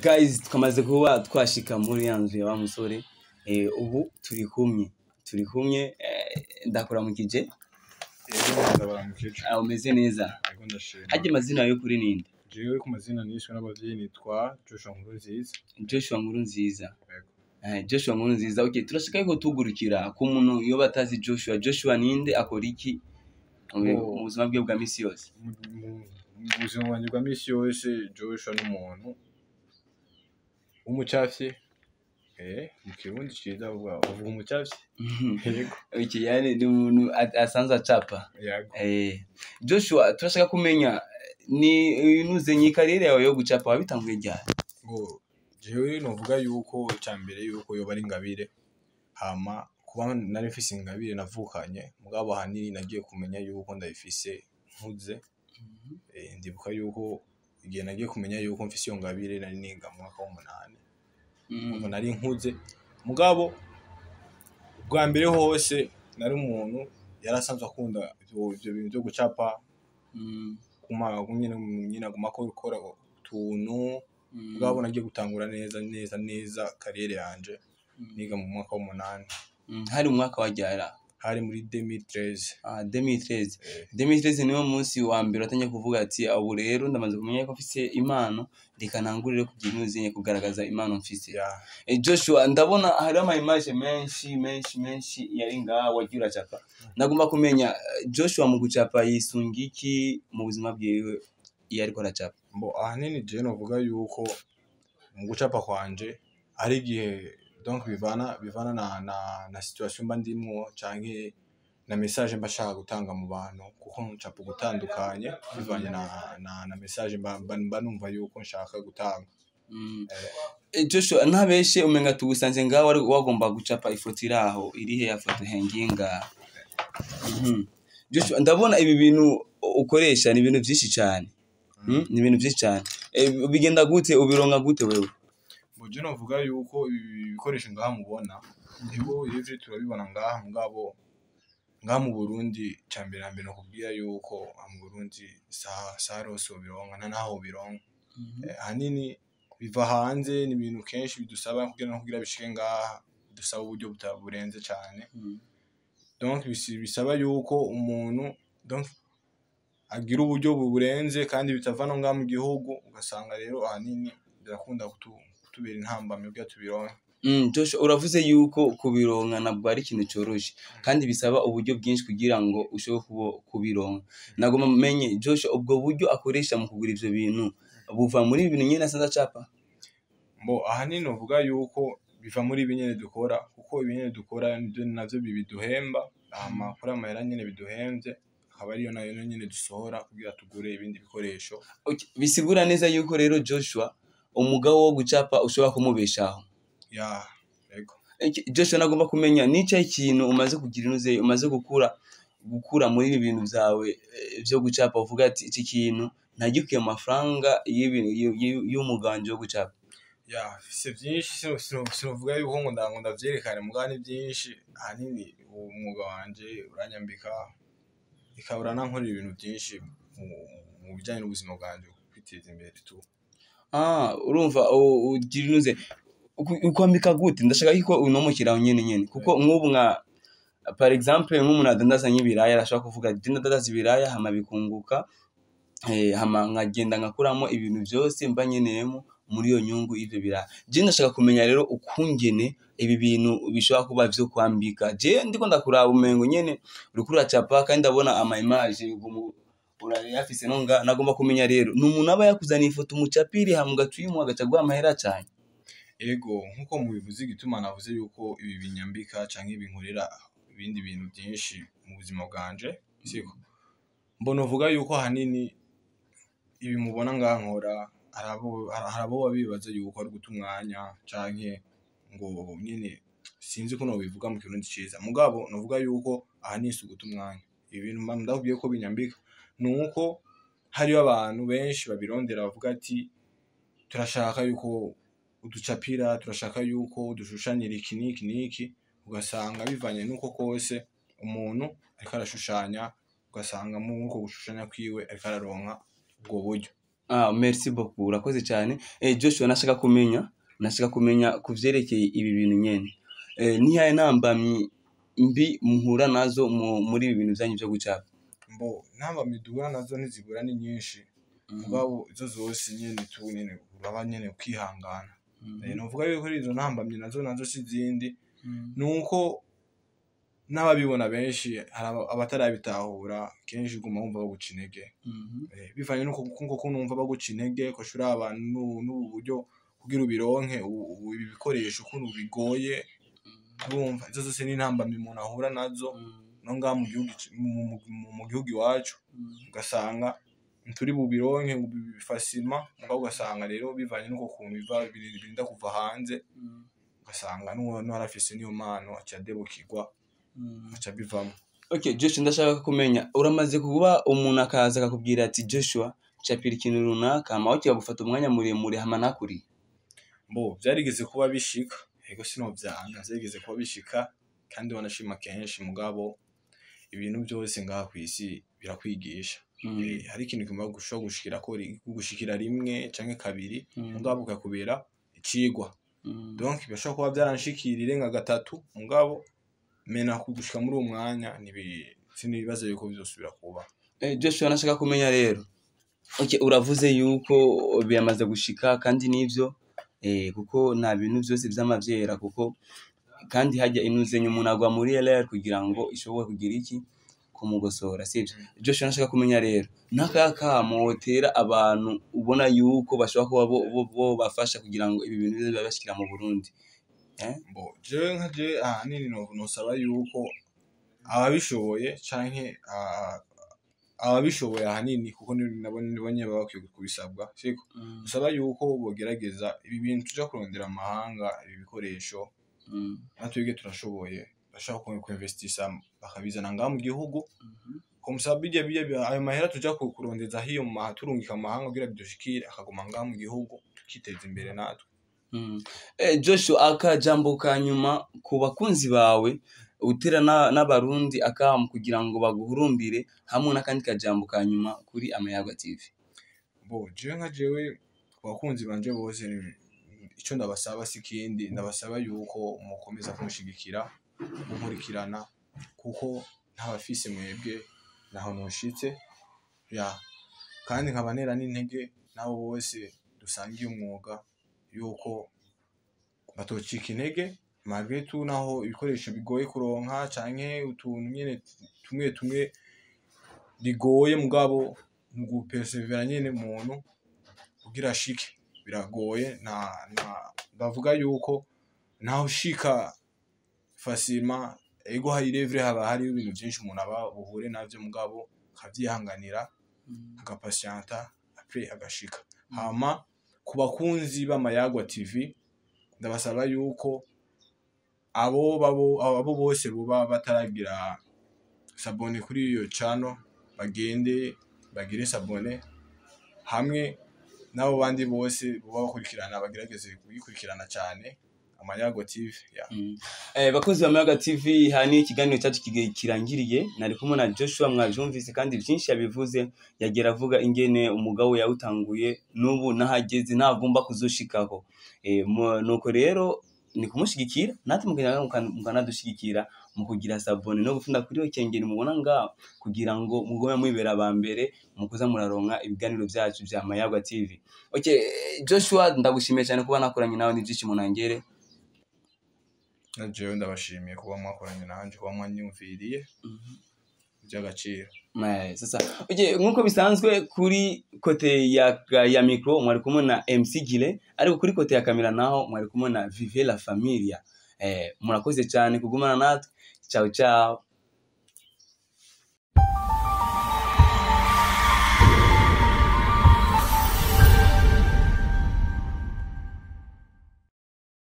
Guys, twamaze kuba twashika muri ya nzu ya wa musore. Ubu turi kumwe, ndakuramukije. Yego, ndabaramukije. Ah, umeze neza? Yego, ndashima. Harya amazina yawe kuri ninde? Jewe ku mazina niswe n'abavyeyi nitwa Joshua Nkurunziza. Joshua Nkurunziza. Yego. Joshua Nkurunziza, okay, turashaka yuko tugurukira ku muntu iyo batazi Joshua. Joshua ninde, akora iki Oh. mu buzima bwe bwa misi yose? Mu buzima bwanje bwa misi yose, Joshua n'umuntu w'umucafyi. Mu Kirundi ciza bavuga umucafyi. Yego. Okay, yani ni umuntu asanzwe acapa. Yego. Joshua, turashaka kumenya ni nuzenye carrière yawe yo gucapa wabitanguye ryari? Ngo jewe novuga yuko ica mbere yuko yoba ari ingabire, hama kuba nari mfise ingabire navukanye, mugabo ahanini nagiye kumenya yuko ndayifise nkuze. Ndibuka yuko igihe nagiye kumenya yuko mfise iyo ngabire nari niga mu mwaka w'umunani. Umva, nari nkuze, mugabo bwa mbere hose nari umuntu yari asanzwe akunda ivyo bintu vyo gucapa, kuma nyene aguma akora utuntu. Mugabo nagiye gutangura neza neza neza carrière yanje niga mu mwaka w'umunani. Hari mu mwaka wa ryara? Hari muri 2013. Ah, 2013. Eh. 2013 niwo munsi wa mbere watangiye kuvuga ati: "Ubu rero ndamaze kumenya ko mfise impano, reka ntangurire kugira inuzenye kugaragaza impano mfise." Ya. Joshua, ndabona hariho ama image menshi menshi menshi yari ngaha wagiye uracapa. Ndagomba kumenya, Joshua mu gucapa yisunga iki mu buzima bwiwe iyo ariko aracapa? Mbo ahanini jewe novuga yuko mu gucapa kwanje ari igihe donc bivana na situation mba ndimwo canke na message mba nshaka gutanga mu bantu, kuko ncapa ugutandukanye bivanye na message mba numva yuko nshaka gutanga. Joshua, ntabeshe, umenga tugusanze ngaho wari wagomba gucapa ifoto iri aho. Iri he ya foto henginga? Joshua, ndabona ibi bintu ukoresha ni ibintu byinshi cyane. Ni ibintu byinshi cyane. Bigenda gute, ubironka gute wewe? Mu je novuga yuko ibi bikoresho ngaha mubona, nibo ivyo turabibona ngaha, mugabo ngaha mu Burundi, ca mbere na mbere nokubwira yuko aha mu Burundi sa rose wobironka, nta naho wobironka. Ahanini biva hanze, ni ibintu kenshi bidusaba kugira no kugira bishike ngaha bidusaba uburyo burenze cane. Donc bisaba yuko umuntu donc agira uburyo burenze kandi bitava no ngaha mu gihugu, ugasanga rero ahanini birakunda kutubera intambamyi kugira tubironke. Joshua, uravuze yuko kubironka ntabwo ari ikintu coroshe kandi bisaba uburyo bwinshi kugira ngo ushobore kubironka. Nagomba menye Joshua, ubwo buryo akoresha mu kugura ivyo bintu buva muri ibi bintu nyene asanzwe acapa? Mbo ahanini uvuga yuko biva muri ibi nyene dukora, kuko ibi nyene dukora nivyo navyo biduhemba, hama kuri ayo mahera nyene biduhemvye akaba ariyo nayo nyene dusohora kugira tugure ibindi bikoresho. Okay, bisigura neza yuko rero Joshua umugabo wo gucapa ushobora kumubeshaho. Ya, yego. Joshua, nagomba kumenya nicaye ikintu umaze kugira inuze, umaze gukura muri ibi bintu vyawe vyo gucapa, uvuga ati: "Iki kintu ntagikuye mu mafaranga y'umuganje wo gucapa." Ya, fise vyinshi, sinovuga yuko ngo ndavyerekane, mugabo ni vyinshi. Ahanini uwo mwuga wanje uranyambika, ikaba uranankorera ibintu vyinshi mu bijanye n'ubuzima bwanje, kwiteza imbere tu. Ah, urumva ugira inuze ukwambika gute? Ndashaka yuko unomukira nyene nyene, kuko nk'ubu nka par exemple nk'umuntu adandaza nk'ibiraya arashobora kuvuga ati: "Ndadandaza ibiraya hama bikunguka, hama nkagenda nkakuramo ibintu vyose mba nkeneyemo muri iyo nyungu y'ivyo biraya." Je ndashaka kumenya rero ukungene ibi bintu bishobora kuba vyo kwambika. Je ndiko ndakuraba umengo nyene uriko uracapa, kandi ndabona ama image urayafise no nga. Nagomba kumenya rero, ni umuntu aba yakuzaniye ifoto umucapire hama ugaca uyimuha agaca aguha amahera cane? Ego, nkuko mubivuze, igituma navuze yuko ibi binyambika canke binkorera ibindi bintu byinshi mu buzima bwanje, siko mbona uvuga yuko ahanini ibi mubona ngaha nkora, hari abo baba bibaza yuko ari guta umwanya canke ngo nyene sinzi ko nobivuga mu Kirundi ciza, mugabo novuga yuko ahanini si uguta umwanya. Ibi bintu mba ndakubwiye ko binyambika nuko hariyo abantu benshi babirondera, bavuga ati: "Turashaka yuko uducapira, turashaka yuko udushushanyira iki n'iki n'iki." Ugasanga bivanye n'uko kose umuntu ariko arashushanya, ugasanga muri uko gushushanya kwiwe ariko araronka ubwo buryo. Ah, merci beaucoup, urakoze cyane. Joshua, nashaka kumenya kuvyerekeye ibi bintu nyene. Nihaye ntambamyi mbi muhura nazo muri ibi bintu vyanyu vyo gucapa? Mbo ntambamyi duhura nazo ntizibura, ni nyinshi, mugabo izo zose nyene tu nyene uraba nyene ukihangana. Novuga yuko izo ntambamyi nazo si izindi, nuko n'ababibona benshi hari abatarabitahura. Kenshi uguma wumva baguca intege. Bivanye nuko kuko numva baguca intege ko uraba n'ubu buryo kugira ubironke ibi bikoresho ukuntu bigoye. Urumva izo zose ni intambamyi umuntu ahura nazo no ngaha mu gihugu mu gihugu iwacu, ugasanga ntituri bubironke ngo facilement, mugabo ugasanga rero bivanye n'uko kuntu biva birinda kuva hanze, ugasanga n'uwarafise niyo mpano aca adebukirwa, aca abivamwo. Okay, Joshua, ndashaka kumenya, uramaze kuba umuntu akaza akakubwira ati: "Joshua, capira ikintu runaka," hama wowe kikagufata umwanya muremure, hama ntakurihe? Mbo vyarigeze kuba bishika, ego, sinovyanga, vyarigeze kuba bishika kandi wanashima kenshi, mugabo ibintu byose ngaha kw'isi birakwigisha. Hari ikintu kimwe gushobora gushikira rimwe canke kabiri, mugabo ukakubera icigwa. Donc birashobora kuba vyaranshikira irenga gatatu, mugabo mena gushika muri uwo mwanya sinibaza yuko bizosubira kuba. Joshua, nashaka kumenya rero, okay, uravuze yuko biramaze gushika kandi nivyo, kuko nta bintu vyose vyama vyera, kuko kandi hajya inuzenya umuntu agwa muri erreur kugira ngo ishobore kugira iki kumugosora, sivyo? Joshua, nashaka kumenya rero n'akaya kamo wotera abantu ubona yuko bashobora kuba bo bafasha kugira ngo ibi bintu bize bibashikira mu Burundi, eh? Mbo jewe nka je ahanini nosaba yuko ababishoboye canke ababishoboye ahanini, kuko nabo nibo nyene baba bakwiye kubisabwa, siko? Usaba yuko bogerageza ibi bintu tuja kurondera amahanga, ibi bikoresho, natwebwe turashoboye, bashaka kuinvestisa bakabizana ngaha mu gihugu, comme ça bijya ayo mahera tuja kurondeza hiyo mu turungika mu mahanga kugira bidushikire, akaguma ngaha mu gihugu, tukiteza imbere natwe. Joshua, akajambo ka nyuma ku bakunzi bawe utera n'abarundi akamu kugira ngo baguhurumbire, hamwe n'akandi kajambo ka nyuma kuri Amayaga TV. Bo jewe nka jewe, ku bakunzi banje bose, ico ndabasaba si ikindi, ndabasaba yuko mukomeza kunshigikira, munkurikirana, kuko ntabafise mwebwe naho noshitse ya. Kandi nkaba ntera n'intege n'abo bose dusangiye umwuga yuko batocika intege malgré tout, naho ibikoresho bigoye kuronka canke utuntu nyene tumwe tumwe bigoye, mugabo ni ugupersevera nyene umuntu kugira ashike. Biragoye, nta ndavuga yuko ntaho ushika facilement. Ego, hari rêve, haba hariho ibintu vyinshi umuntu aba buhure navyo, mugabo akavyihanganira, agapatienta, après agashika. Hama ku bakunzi b'Amayagwa TV, ndabasaba yuko abo babo abo bose boba bataragira s'abonner kuri iyo channel bagende bagire s'abonner, hamwe n'abo bandi bose boba bakurikirana bagerageze kuyikurikirana cyane Amayago TV ya. Bakozi ba Mayaga TV, hani ikiganiro cyacu kirangiriye. Nari kumwe na Joshua, mwavyumvise kandi byinshi yabivuze, yagera avuga ingene umugabo yawutanguye n'ubu nahageze ntagomba kuzoshikako. Nuko rero ni kumushigikira, natwe mukagenda mukanadushigikira mu kugira s'abonner no gufunda kuri iyo kengeri mubona ngaho, kugira ngo mugume mwibera aba mbere mu kuza muraronka ibiganiro byacu vya Mayaga TV. Okay, Joshua, ndagushimiye cyane kuba nakoranye nawe, n'ibyishimo nangere. Na jewe ndabashimiye kuba mwakoranye nanje, kuba mwanyumviriye, by'agaciro. Sasa okay, nkuko bisanzwe kuri côté ya micro mwari kumwe na MC Gile, ariko kuri côté ya kamera naho mwari kumwe na Vive la Familia. Murakoze cyane kugumana natwe. Ciao ciao.